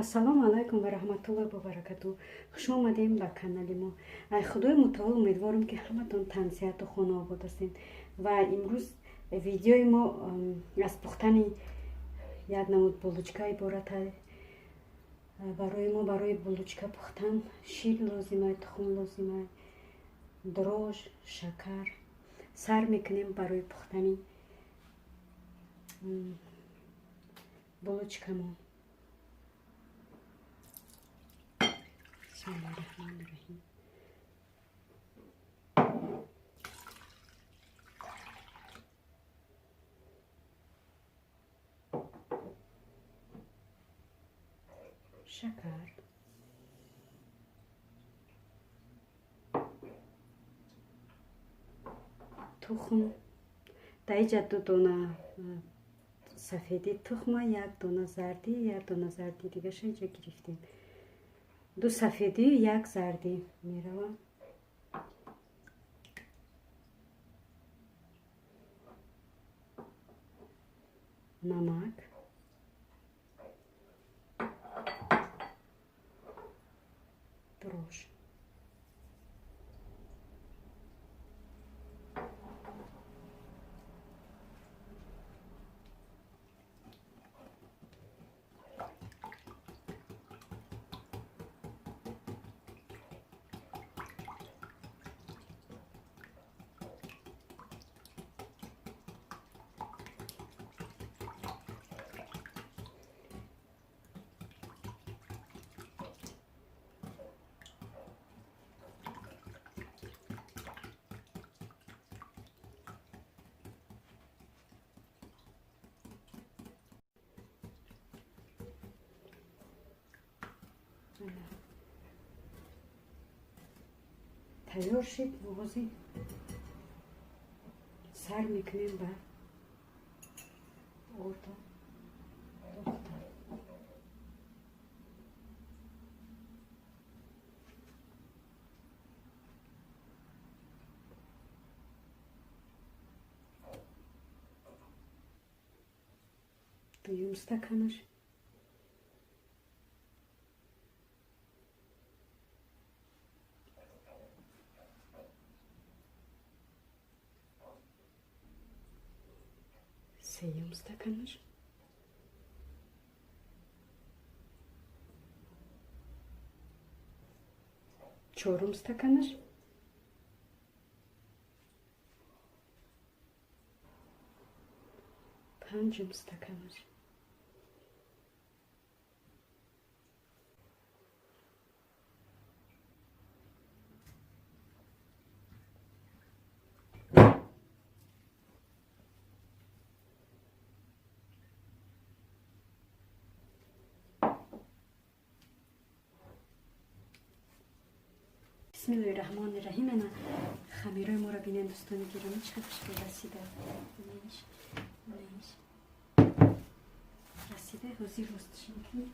Ассалому алайкум ва раҳматуллоҳи ва баракатуҳ. Хуш омадем ба канали мо. Ай Худои мутаол умедворам, ки ҳаматон тансиҳату хонаобод ҳастед. Ва имрӯз видеои мо аз пухтани як намуд булочка иборат. Барои мо барои булочка пухтан шир лозима, тухм лозима, дрожж, шакар. Сар мекунем барои пухтани булочкамон. Бисмиллаҳир-раҳмонир-раҳим. Шакар, тухм. Дар инҷа ду дона сафеди тухма, як дона зардӣ, як дона зарди дигаша инҷа гирифтем. Ду сафедӣ, як зардӣ меравам. Намак, дрожж. Тайёр шид. Ҳозир сар мекунем ба ордо духтан. Дуюм стаканаш. Сеюм стаканаш. Чорум стаканаш. Панҷум стаканаш. Бисмиллоҳи раҳмони раҳим. Ана хамирои моро бинен, дӯстони гиромӣ, чӣ қадр хушбӯй расида. Инаш расида, ҳозир ростш мекунем.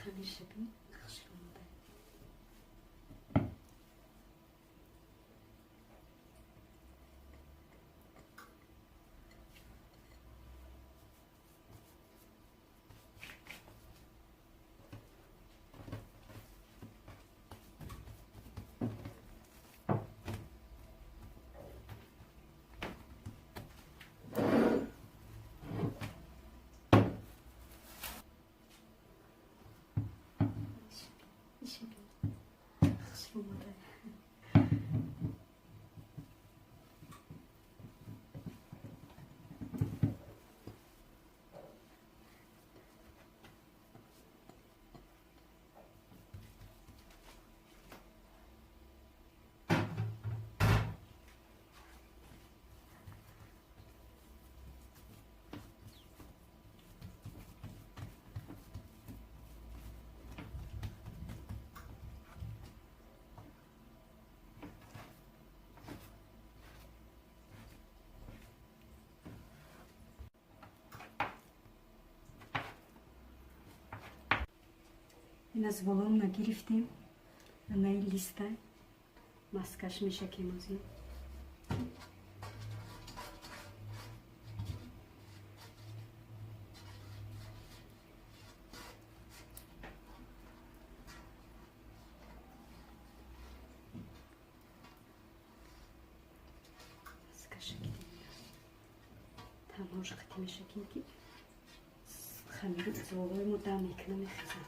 Хамир бин, хушрӯ омода. Хушрӯ омода. Ин аз болоамона гирифтем, анаи листа маскаш мешакем озин. Маскаша гидем, танҳош қатӣ мешакем, ки хамиру узволои мо дам мекуна, мехезад.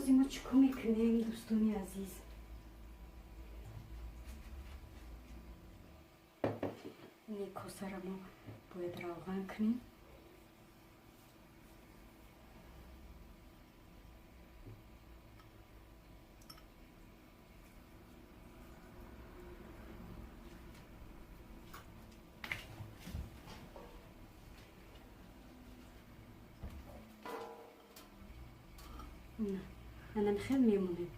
Ози мо чӣ кор мекунем, дӯстони азиз? Ин косаро мо бояд равған кунем. Анам хел мемонем.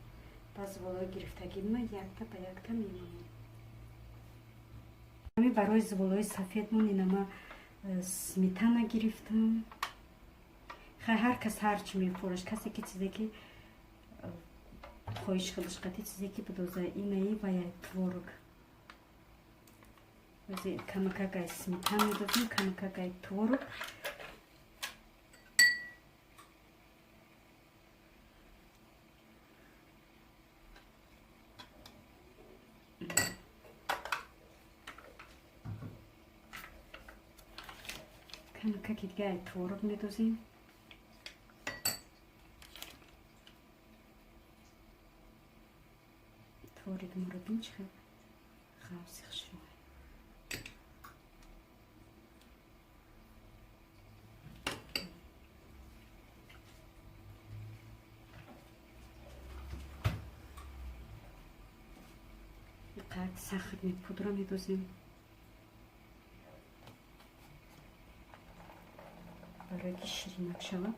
Ба зуволои гирифтагима якта ба якта мемонем. Барои зуволои сафедмон инама сметана гирифтам. Хай, ҳар кас ҳар чӣ мехӯраш, касе ки чизе ки хоҳиш худаш қати чизе ки бидоза, инаи ва я творог. Камакак ай сметана медозем, камакак ай творог. Камакаки дига ай творог медозем. Творог моро бин, чӣ хел ғафси хушрӯ. Иқак сахарный пудра медозем. Барои ки ширинак шавад.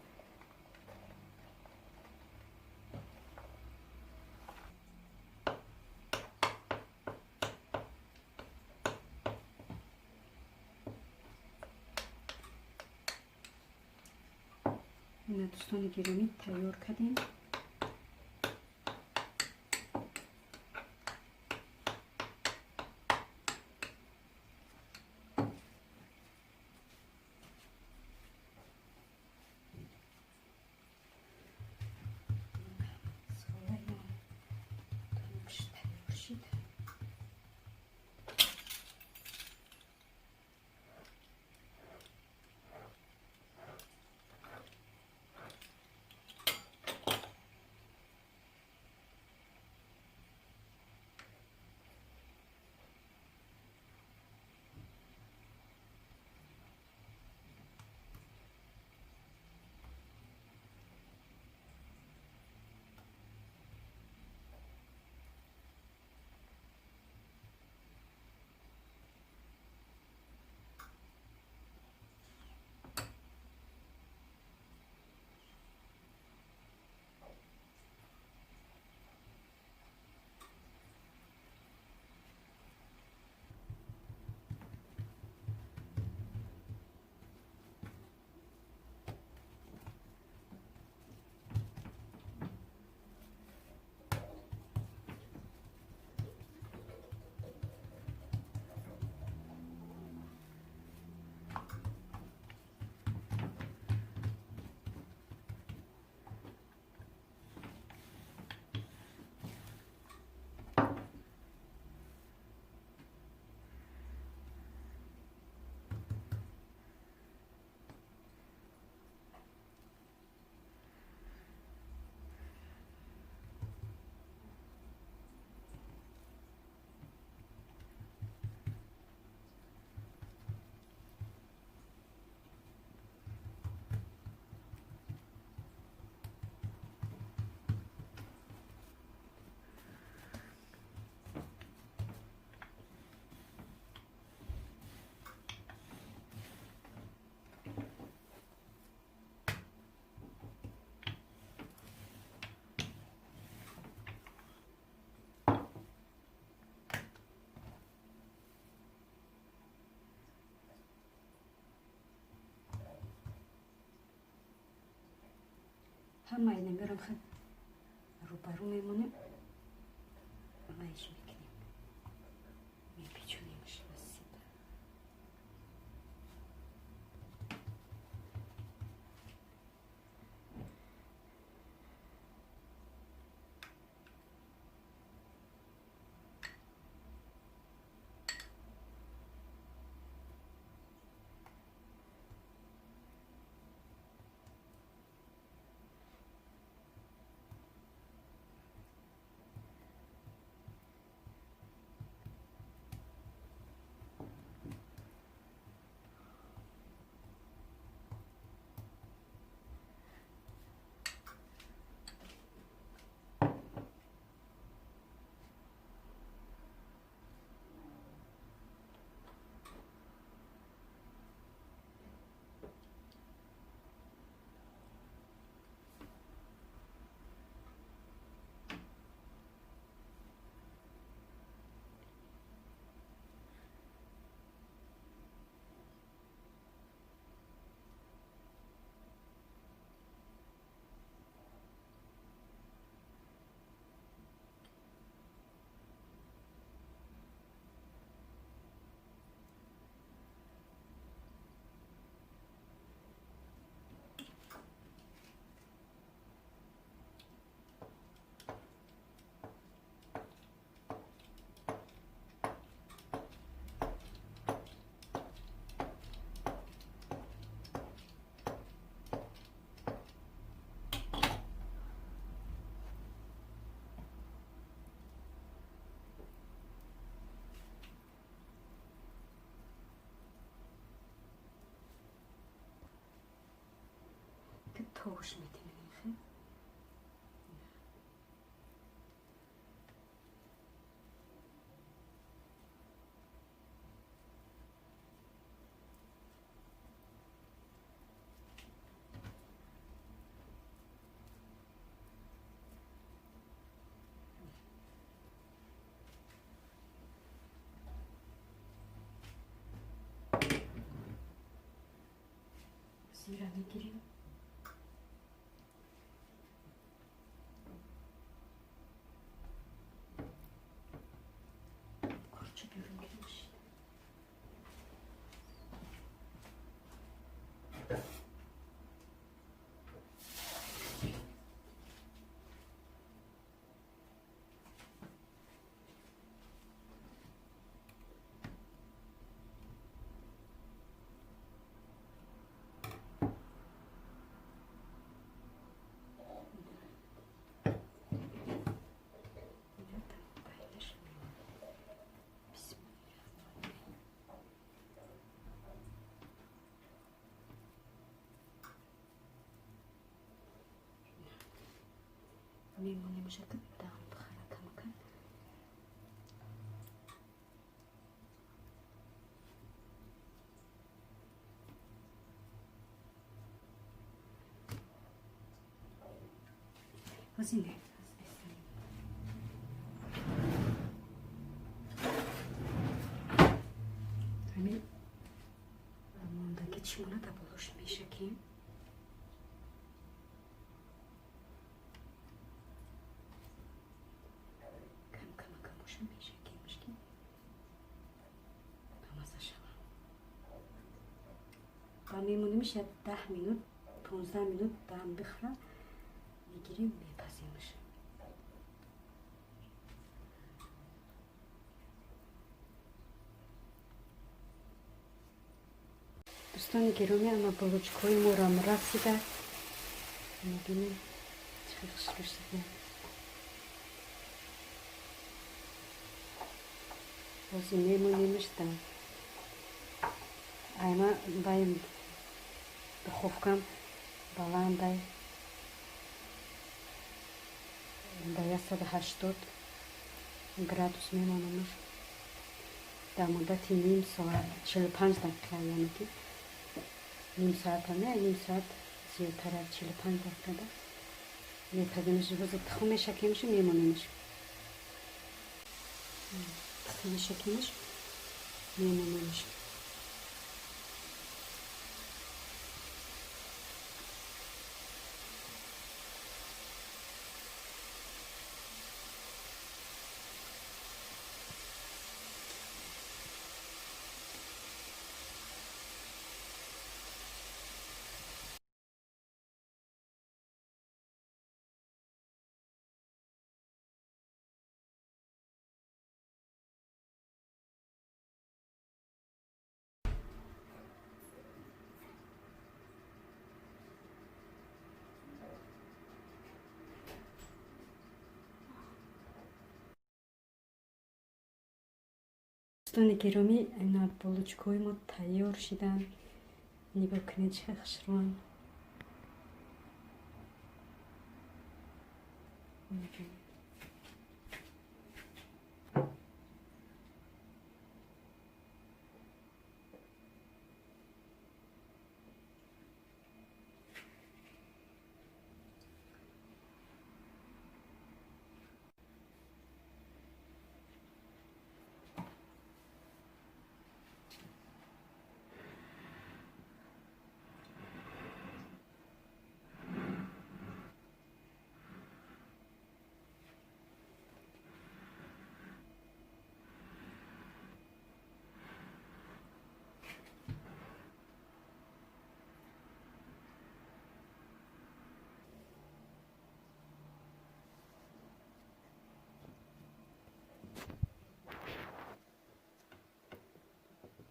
Ина, дӯстони гиромӣ, тайёр кардем. Шид. Ҳамаи намерам хел рӯбарӯ мемонем, вайш мекунем, мепечонемш васита. Тош метем. Зира мегирем. Корча берем гирем. Мемонем шакл дам бихара камакан. Ҳозине ҳамин мондаги чимона да болош мешакем. Ва мемонемш як 10 минут, 15 минут дам бихӯра, мегирем, мепаземш. Дӯстони гиромӣ, ана булочкҳои морам расида. Мебинем чӣ хел хушрӯ шуда. Ҳозир мемонемш да айма баем духовкам баландай ба 180 градус мемонамаш дар муддати ним соат, 45 дақиқа, яъне ки ним соата не, ним соат зиёдтар аз 45 дақиқа да мепаземш. Ҳозир тухм мешакемш, мемонемш. Тухм мешакемш, мемонемш. Дӯстони гиромӣ, ина булочкҳои мо тайёр шиданд. Нигоҳ кунед, чӣ хел хушрӯанд.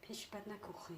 Пеш бад накухӣ.